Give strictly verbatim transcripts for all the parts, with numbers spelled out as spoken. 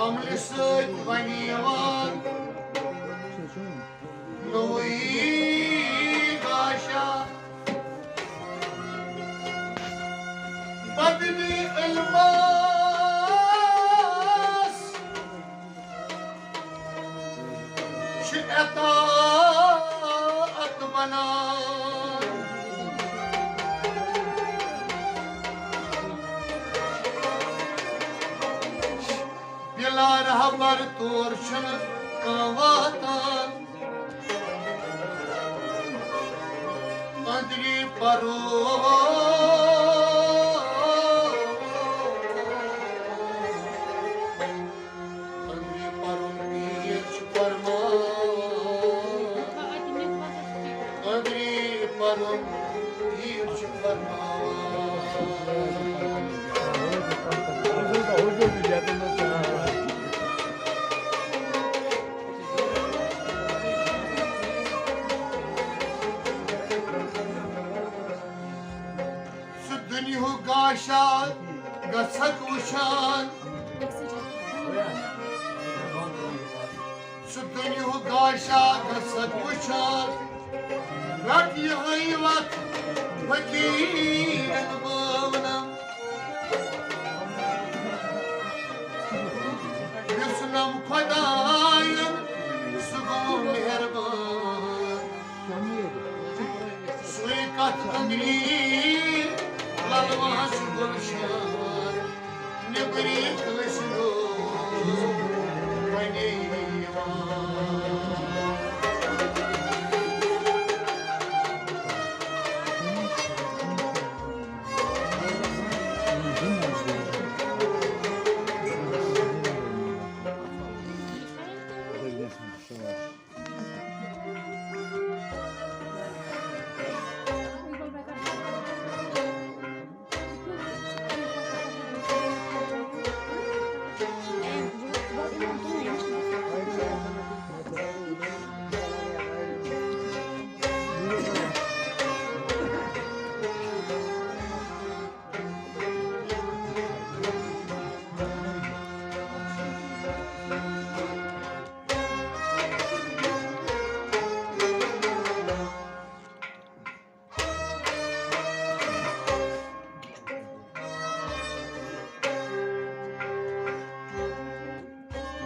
عملہِ سۭتۍ وۄنۍ یِوان نوٚوُے گاشا۔ بدنی علمس چھِ اطاعت بنان۔ بلا رہبر تور چھُنہٕ کانٛہہ واتان۔ أنٛدری پرو، أنٛدری پرُن پیٖر چھُ فرماوان۔ أنٛدری پرُن پیٖر چھُ فرماوان۔ سُہ دُنیہُک گاشا گژھکھ وٕچھان۔ سُہ دُنیہُک گاشا گژھکھ وٕچھان۔ رٹ یِہوٚے وَتھ فقیٖرن بٲونم۔ یُس نم خۄداین سُہ گوٚو مہربان۔ سُے کتھ أنٛدری للوان چھُ گُلشن، نیٚبری کٲنٛسہِ نہٕ ونے یِوان۔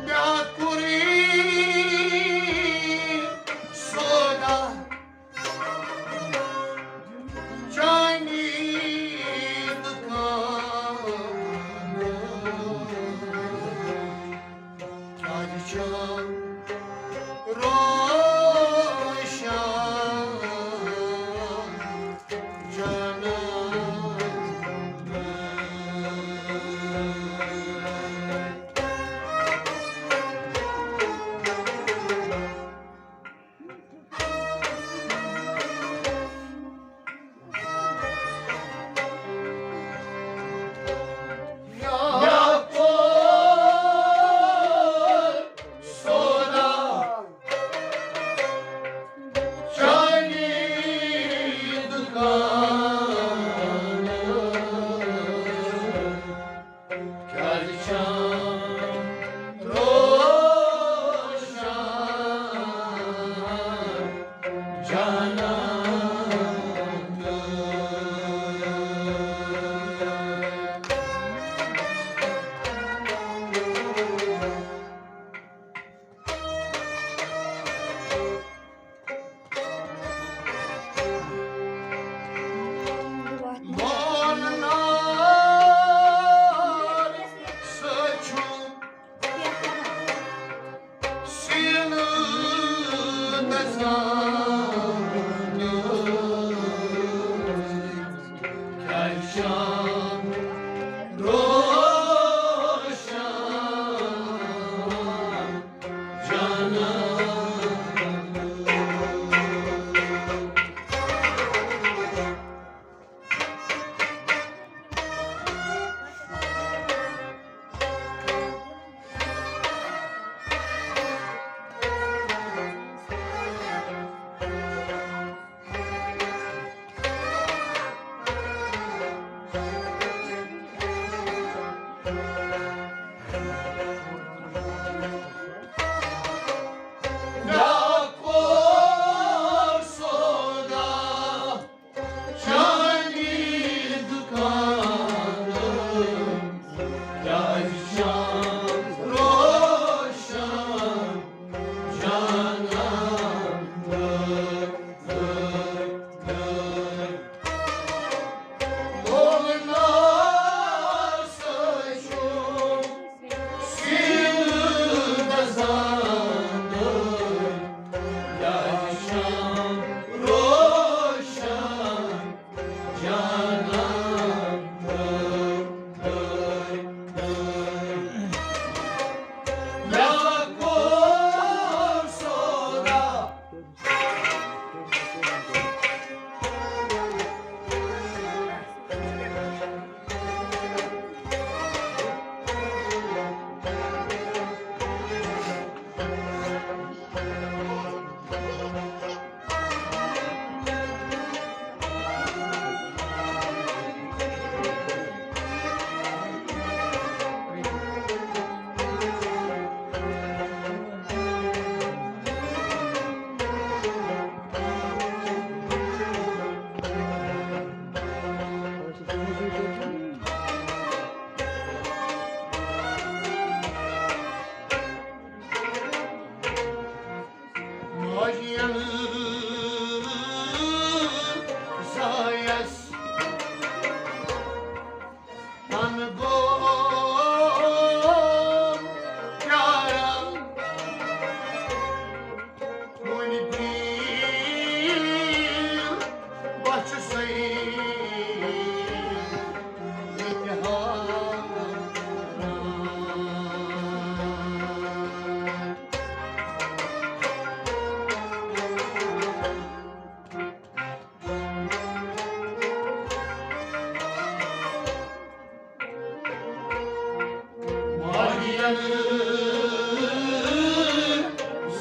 مےٚ کوٚرُے سودا چانی دُکانہٕ۔ کیٛازِ چھَم روشن جانان؟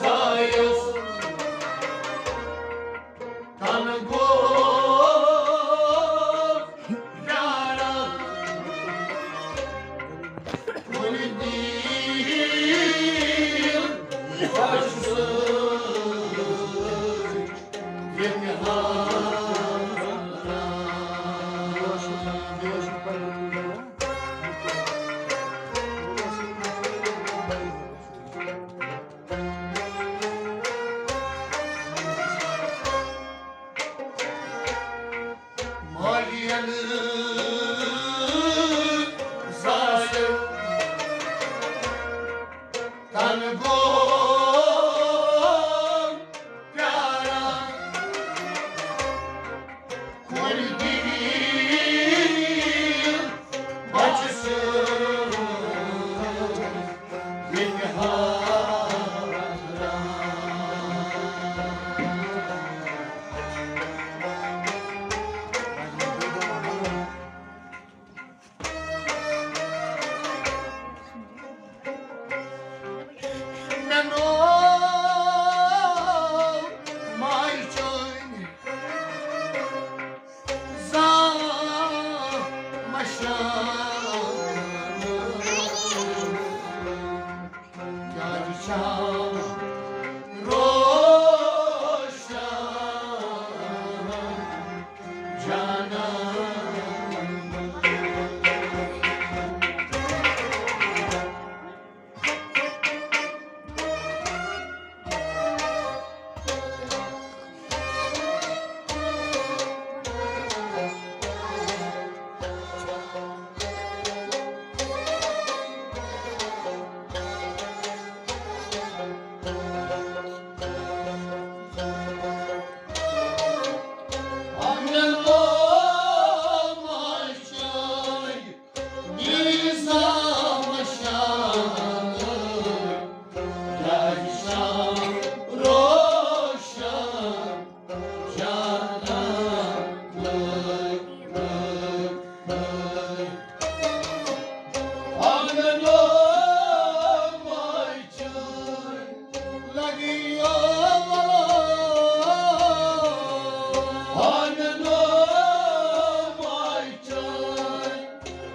زایس تن گو پیارا کُنہِ دِل بچ سۭتۍ ییٚتہِ حالات۔ مالین زایو تن گو پیارا کُنہِ دِل بچ سۭتۍ ییٚتہِ حالات۔ مےٚ نوو ماے چٲنۍ زانٛہہ مشان۔ کیٛازِ چھَم روشن جانان؟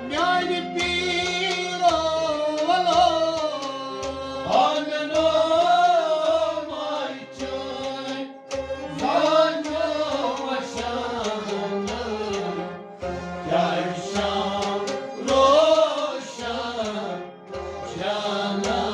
میانہِ پیٖرو ولو، آمنو ماے چٲنۍ، زانیو وشان، کیٛازِ شام روشن جانان۔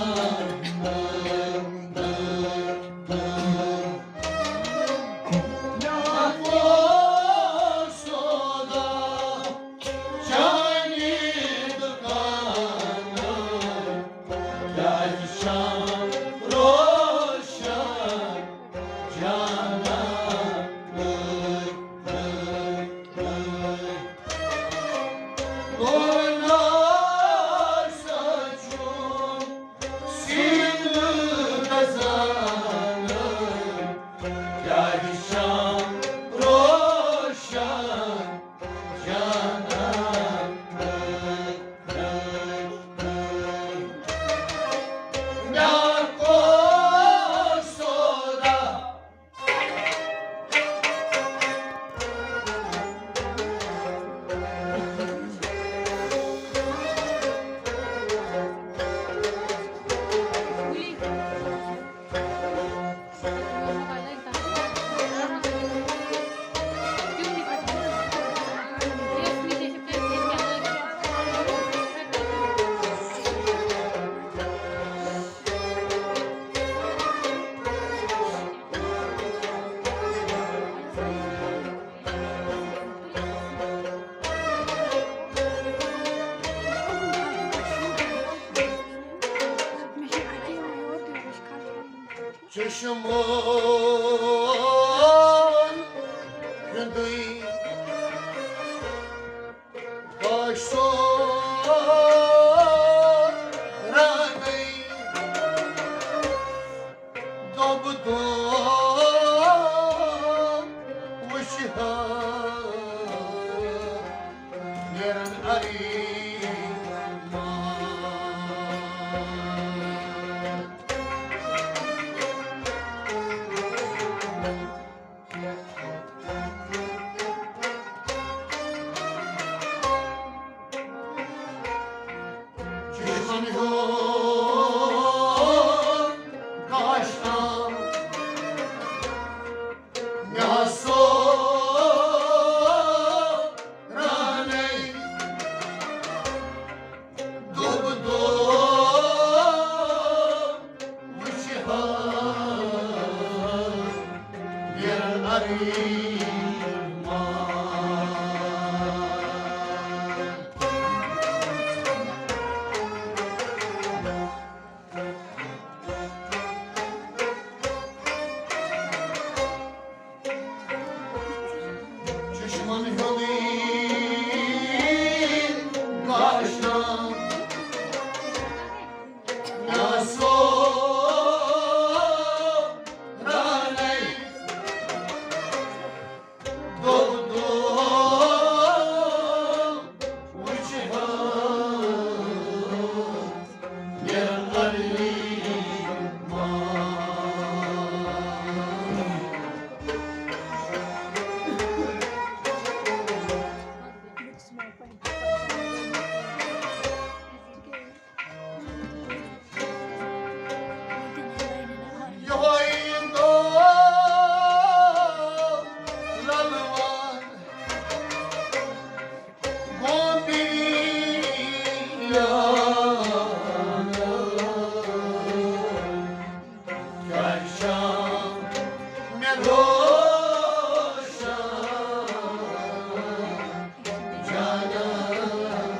چشمون ہُنٛدُے گوش سورانٕے دوٚب دوٚب وٕچھ ہا نیرن علی۔ یہوے گوٚو للوان گوٚو میٖر۔ کیٛازِ چھَم مےٚ روشن جانان؟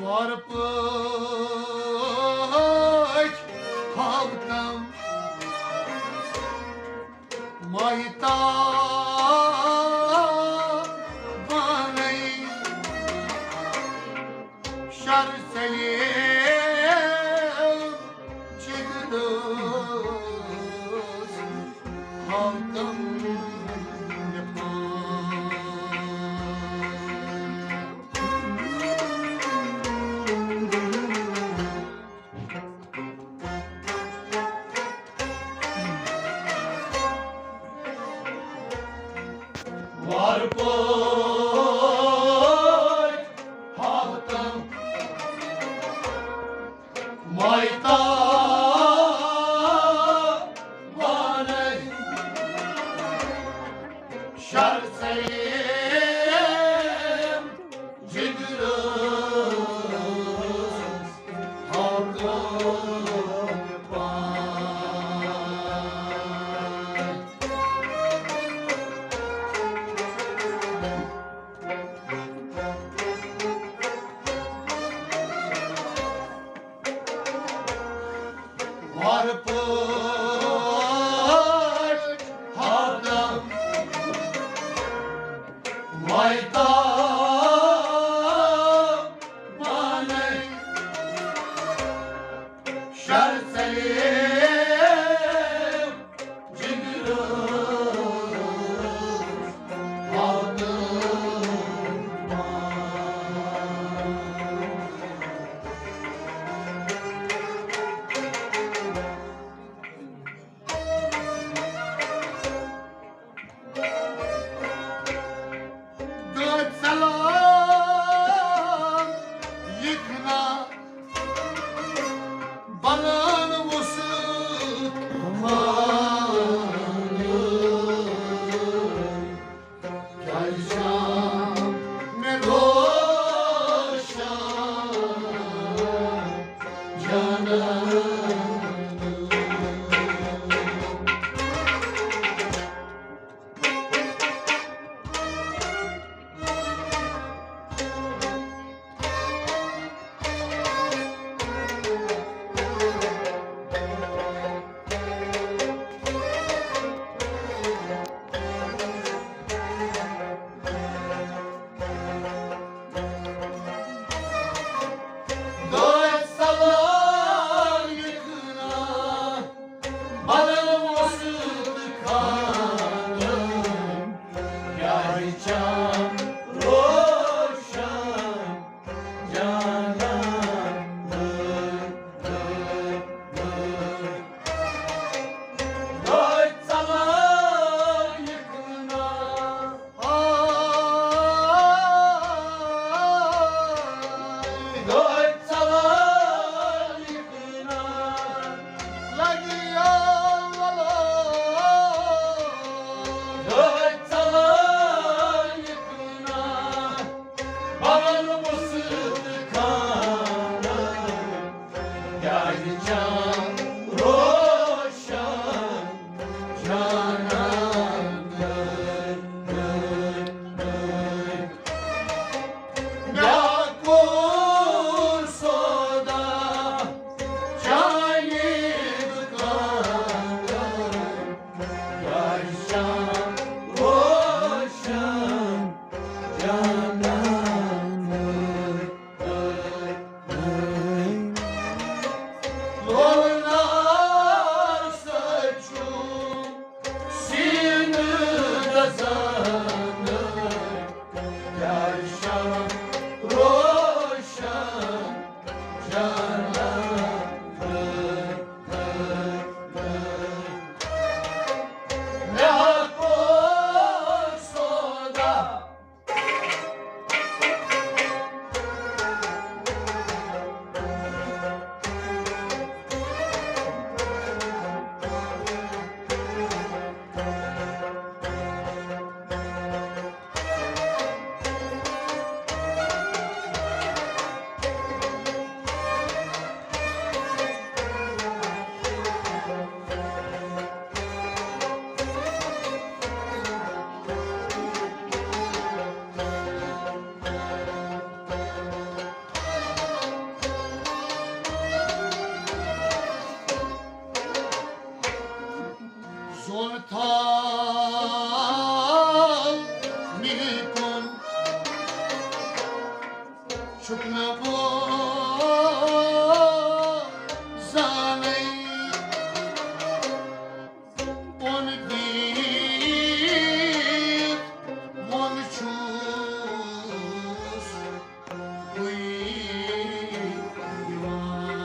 وارٕ پٲٹھۍ ہاوتم ماہتابَن شر سلیم چگدس ہاوتم مےٚ پان۔ وارٕ پٲٹھۍ ہاوتم ماہتابَن شر سلیم جگرس ہاوتم پان۔ وارٕ پٲٹھۍ ہاوتم ماہتابَن لٲگۍ ژلان یہِ کٕنان۔ لگہِ یو ولو۔ لٲگۍ ژلان یہِ کٕنان۔ بہٕ وَنہٕ وُسعت خانَن، کیٛازِ چھَم روشن جانان۔ مےٚ کوٚر سودا چانہِ دُکانہٕ، یار شام روشن جانان۔ لولار سچو سینہٕ دزان، یار شام روشن جانان۔ مےٚ ہا کوٚر سودا۔ زون تھاو مےٚ کُن، چھُکھ نہ بوزانٕے۔ اوٚن دِتھ ووٚن چھُس بٕے دِوان۔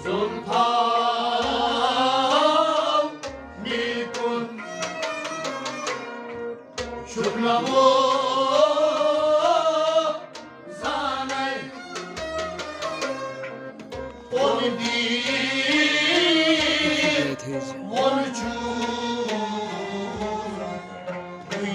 زون تھاو مےٚ کُن، چھُکھ نہ بوزانٕے۔ اوٚن دِتھ ووٚن چھُس بٕے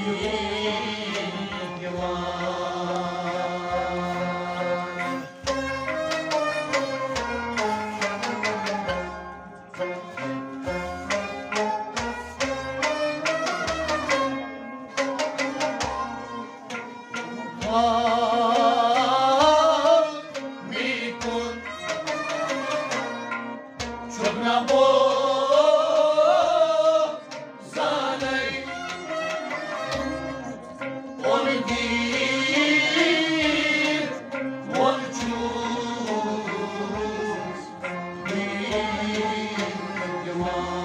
دِوان۔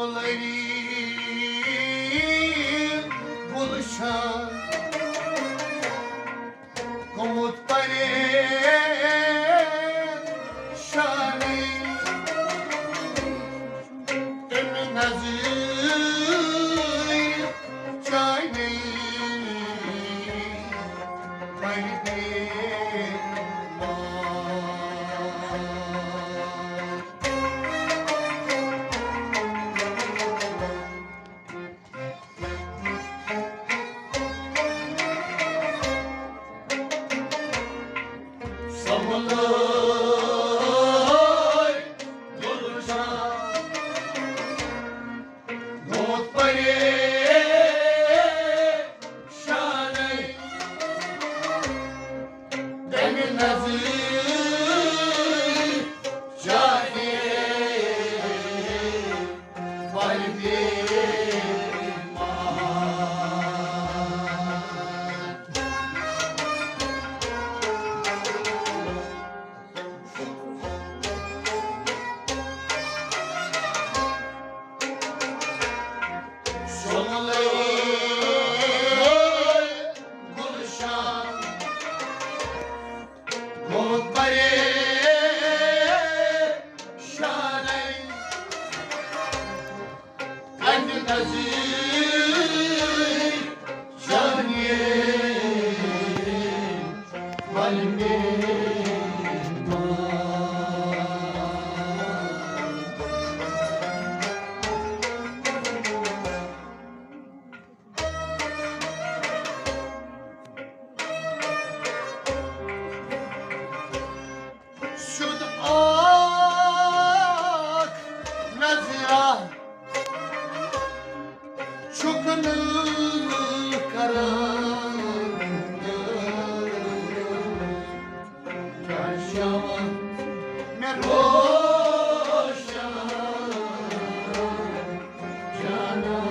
لری گلشن گوٚمُت پریشانٕے، تٔمۍ نظرِ چانہِ پرِ بے سملٲے گُلشن گوٚمُت پریشانَے، تٔمۍ نظرِ چانہِ پرِ بے شد اکھ نظرہ چھُکھ نہٕ کران۔ کیٛاہ شمع مےٚ روشن جانان۔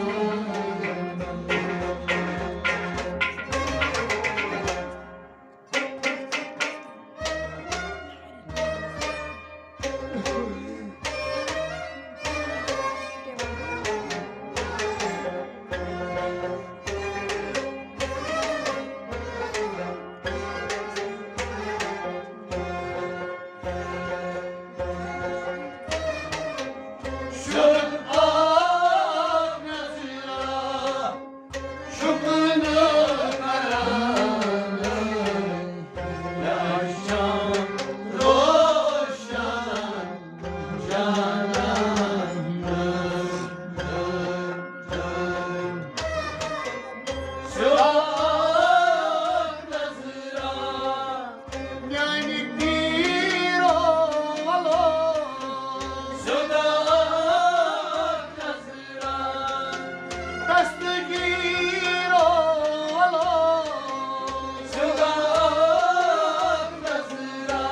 شد اکھ نظرہ شکر کران، لاشاں روشن جانان۔ سیاہ نظرہ میانہِ پیرو ولو۔ سیاہ نظرہ دستگیرو ولو۔ سیاہ نظرہ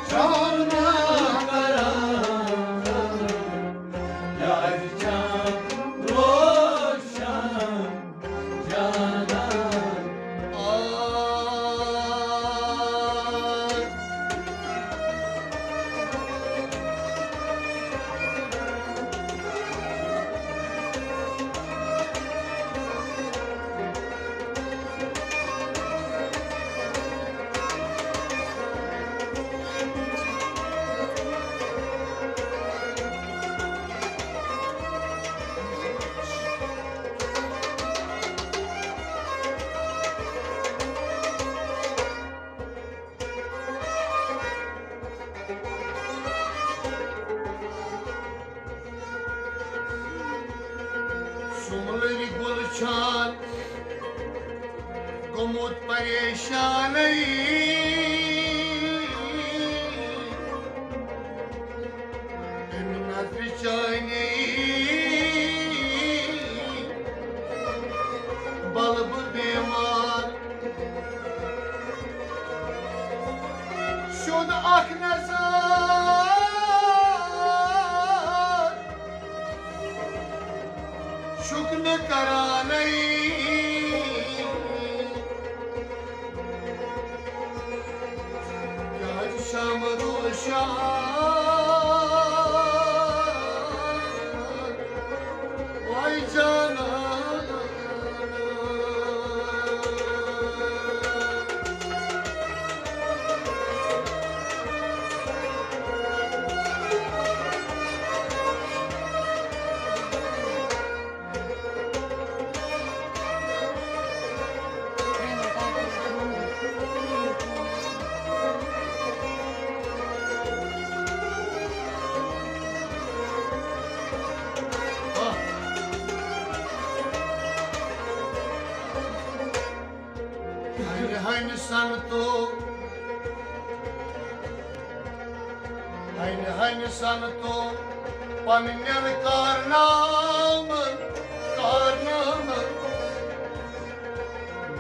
جانا کران، یار جان روشن جانان۔ آ سُملٕرۍ گُلشن گوٚمُت پریشانٕے، تٔمۍ نظرِ چانے بلبہٕ بیمار۔ شد اکھ نظر شکر کرانٕے، کیٛازِ شمع روشن جانا۔ ہنہِ ہنہِ سنتو، ہنہِ ہنہِ سنتو، پننٮ۪ن کارنامن، کارنامن،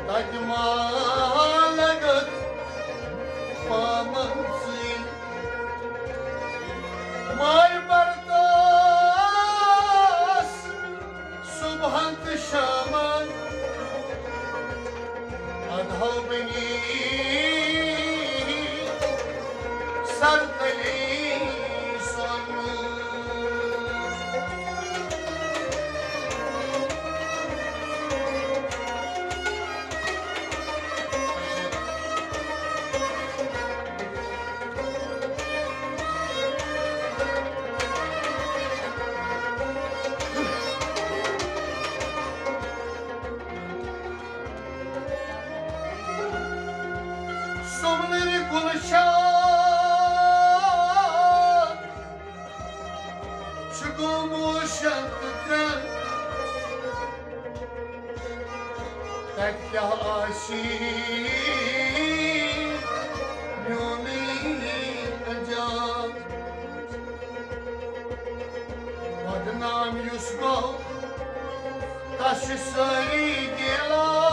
تتہِ ما لگت پامن سۭتۍ۔ ماے پرتاس صبحن تہٕ شامن، ادہو بنی سرتلی سونمُت۔ سُملٕرِ گُلشن چھُ گوٚمُت شنٛدٕ ترٛٮ۪ن۔ تتہِ کیٛاہ آسی میونٕے انجام؟ بدنام یُس گوٚو، تس چھِ سٲری گیلان۔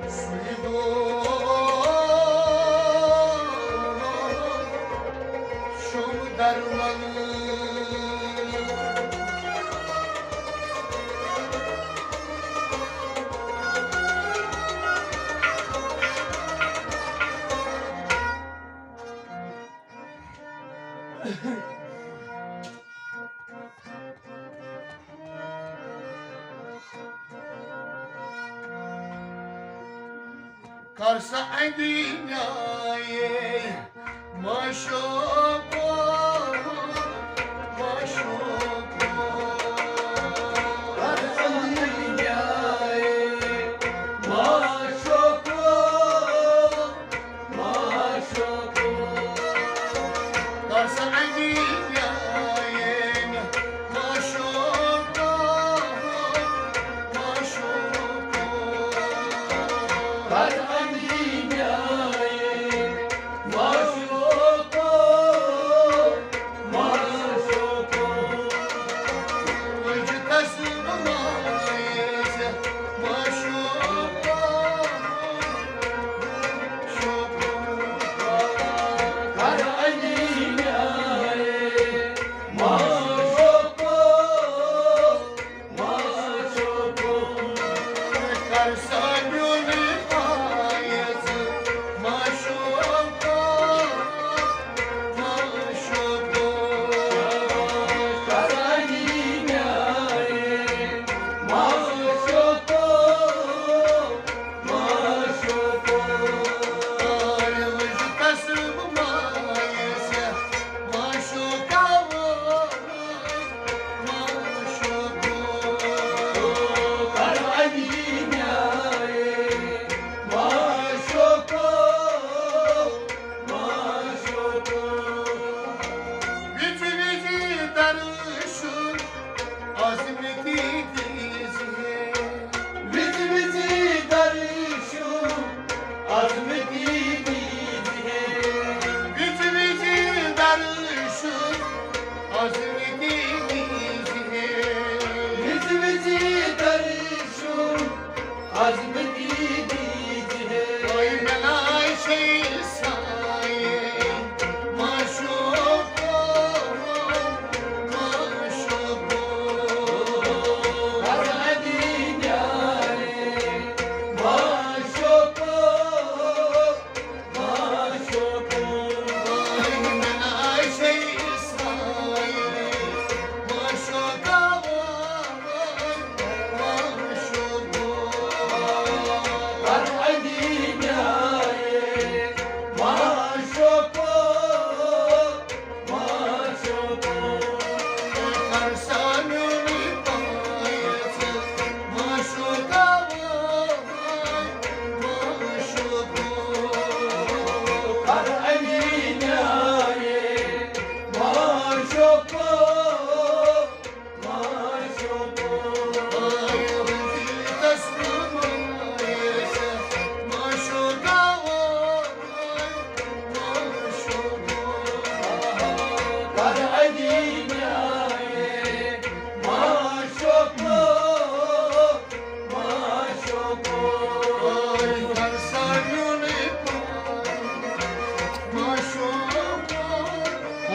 سُے دۄہ شوٚنٛگ درملہٕ۔ کر سا اندی نیاے معشوقو، معشوقو۔ کر سا اندی نیاے معشوقو، معشوقو۔ کر سا اندی نیاے معشوقو، معشوقو۔ کر اندی نیاے معشوقو۔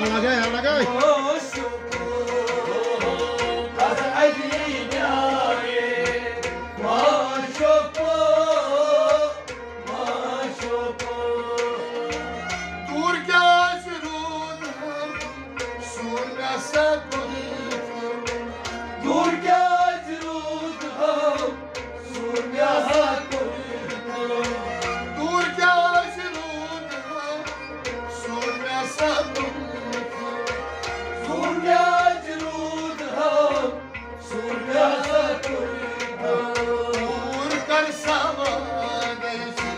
لگے، لگے۔ دوٗر کیٛازِ روٗد ہم؟ سوٗر مےٚ ہسا کوٚر۔ دوٗر کیٛازِ روٗد ہم؟ سوٗر مےٚ ہسا کوٚر۔ دوٗر کیٛازِ روٗد ہم؟ سوٗر مےٚ ہسا کوٚر۔ سوٗر کیٛازِ روٗد ہم؟ سوٗر مےٚ ہسا کوٚر۔ دوٗر کر سوال اَسہِ۔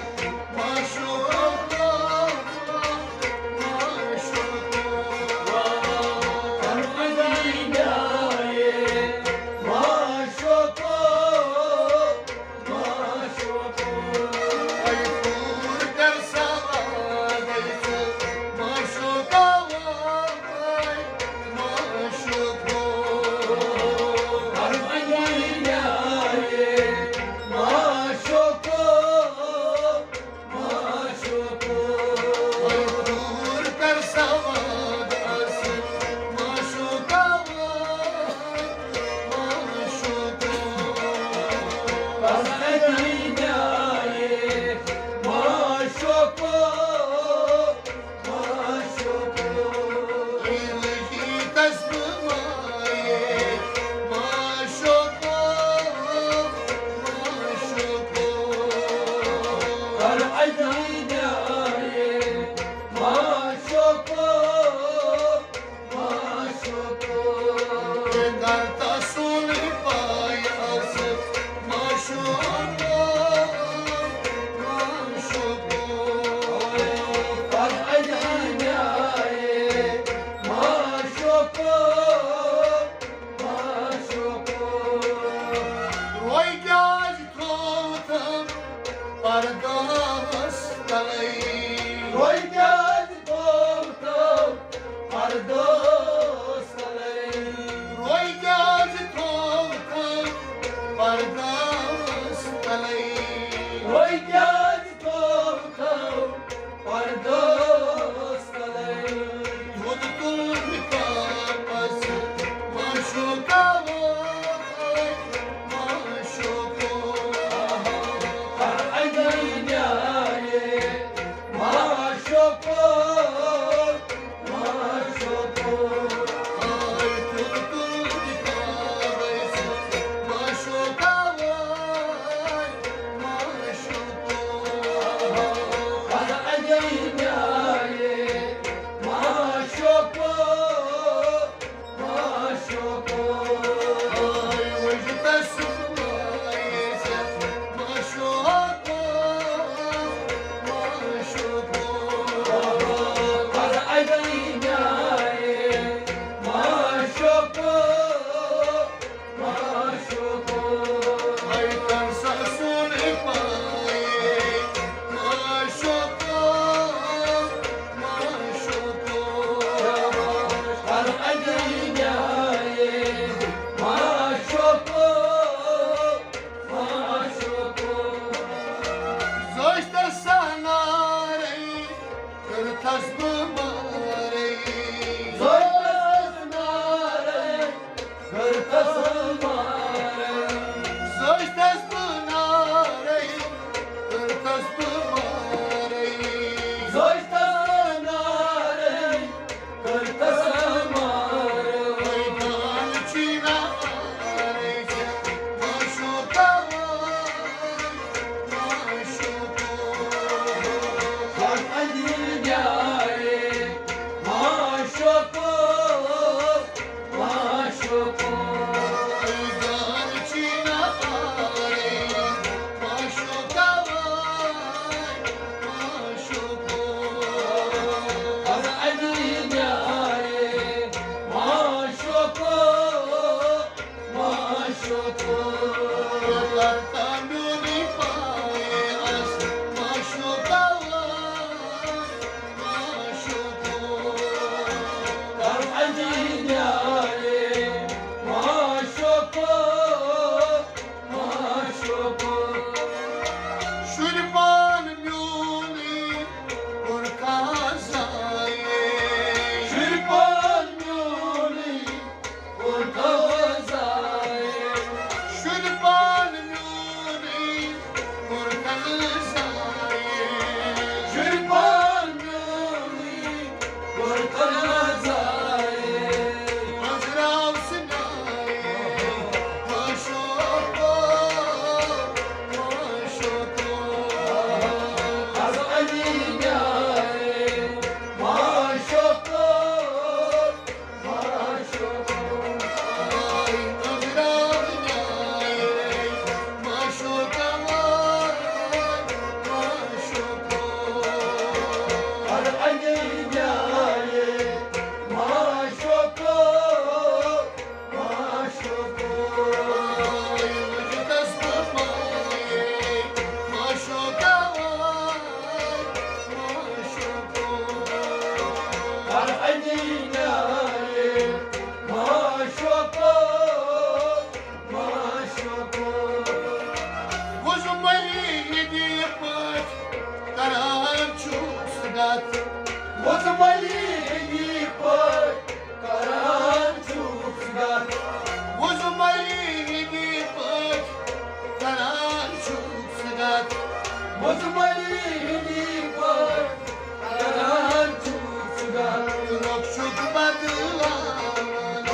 شوق بدلاوان،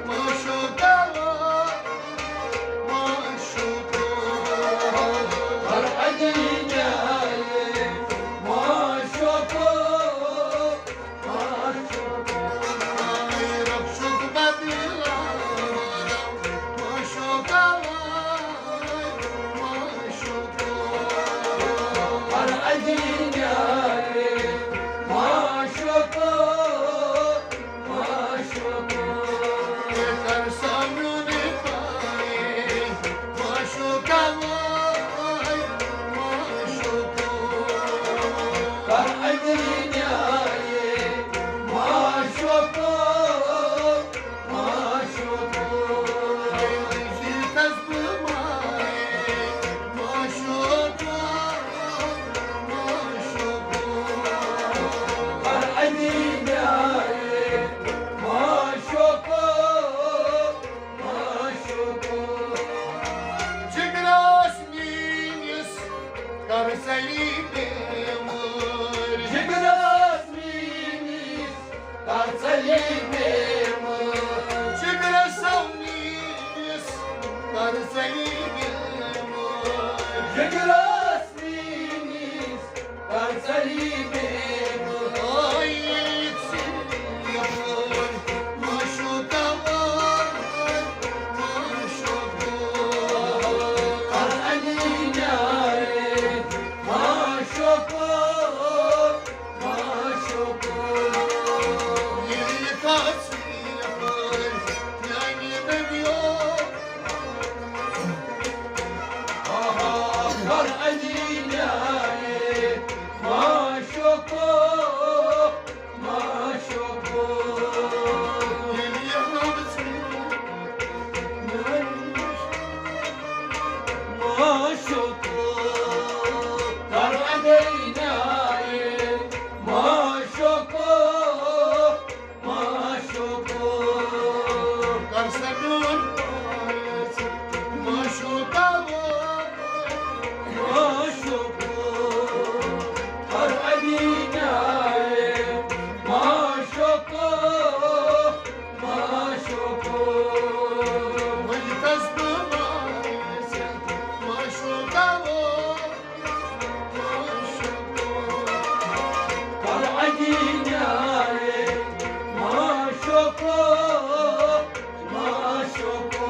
معشوقہ، معشوقہ۔ ہر ادیٖنہ معشوقہ، معشوقہ۔ رب شوق بدلاوان، معشوقہ، معشوقہ۔ ہر ادیٖنہ معشوقہ، معشوقہ۔ کر سا میون پاے، معشوقہ وای، معشوقہ۔ کر ادیٖنہ معشوقہ، معشوقہ۔ ییٚلہِ ییٖتس بہٕ ماے، معشوقہ، معشوقہ۔ کر ادیٖنہ معشوقہ، معشوقہ۔ جگرس میٲنِس کر ژَلی بیمٲرۍ۔ جگرس میٲنِس کر ژَلی بیمٲرۍ۔ جگرس میٲنِس کر ژَلی بیمٲرۍ۔ جگرس میٲنِس کر ژَلی بیمٲرۍ۔ آے ییٚلہِ ژےٚ یپٲرۍ معشوقہ وٲے، معشوقہ۔ کر ادیٖنہ معشوقہ، معشوقہ۔ ییٚلہِ کھژ یپٲرۍ میانہِ نبیو۔ آہا، کر ادیٖنہ معشوقہ، معشوقہ۔ ییٚلہِ کھژ معشوقہ، کر ادیٖنہ معشوقہ، معشوقہ۔ کر سا میون پاے، معشوقہ وٲے، معشوقہ۔ کر ادیٖنہ معشوقہ، معشوقہ۔ وۄنۍ کس بہٕ مایَس، معشوقہ وٲے، معشوقہ۔ کر ادیٖنہ معشوقہ، معشوقہ۔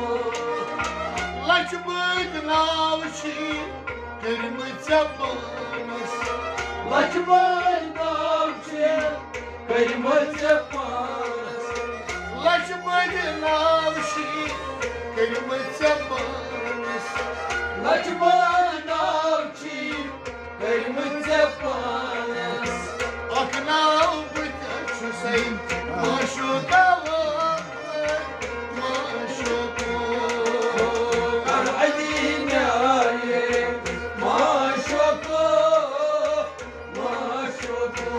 لچھ بٔدۍ ناو چھِ کٔرمٕتۍ ژےٚ پانس۔ لچھ بٔدۍ ناو چھِ کٔرمٕتۍ ژےٚ پانس۔ لچھ بٔدۍ ناو چھِ کٔرمٕتۍ ژےٚ پانس۔ لچھ بٔدۍ ناو چھِ کٔرمٕتۍ ژےٚ پانس۔ اکھ ناو بہٕ تہِ چھُسَے معشوقہ وٲے، معشوقہ۔ کر ادیٖنہ معشوقہ، معشوقہ۔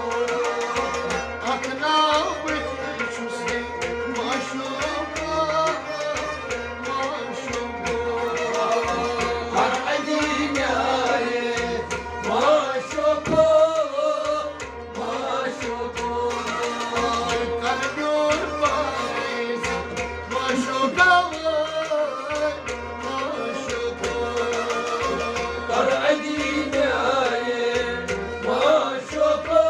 اکھ ناو بہٕ تہِ چھُسَے معشوقہ، معشوقہ۔ کر ادیٖنہ معشوقہ، معشوقہ۔ کر میون پاے، معشوقہ وٲے، معشوقہ۔ کر ادیٖنہ معشوقہ،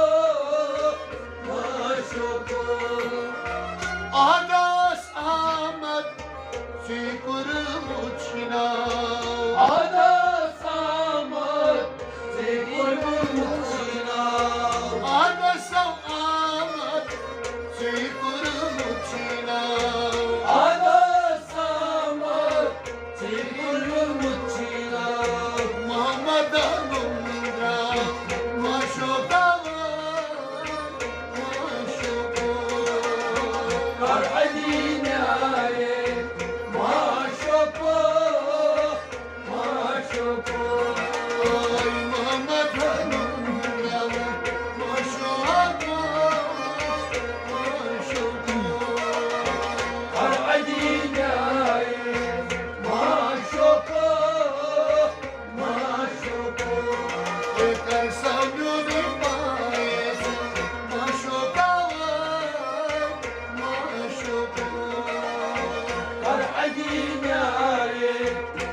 معشوقہ۔ احدس آمد ژےٚ کوٚرمُت چھُ ناو۔ احدس آمد ژےٚ کوٚرمُت چھُ ناو۔ احدس آمد ژےٚ کوٚرمُت چھُ ناو۔ احدس آمد ژےٚ کوٚرمُت چھُ ناو۔ محمد نومرا معشوقہ وٲے، معشوقہ۔ کر ادیٖنہ معشوقہ، معشوقہ۔ اے محمد نومرا معشوقہ، معشوقہ۔ کر علی نیارے۔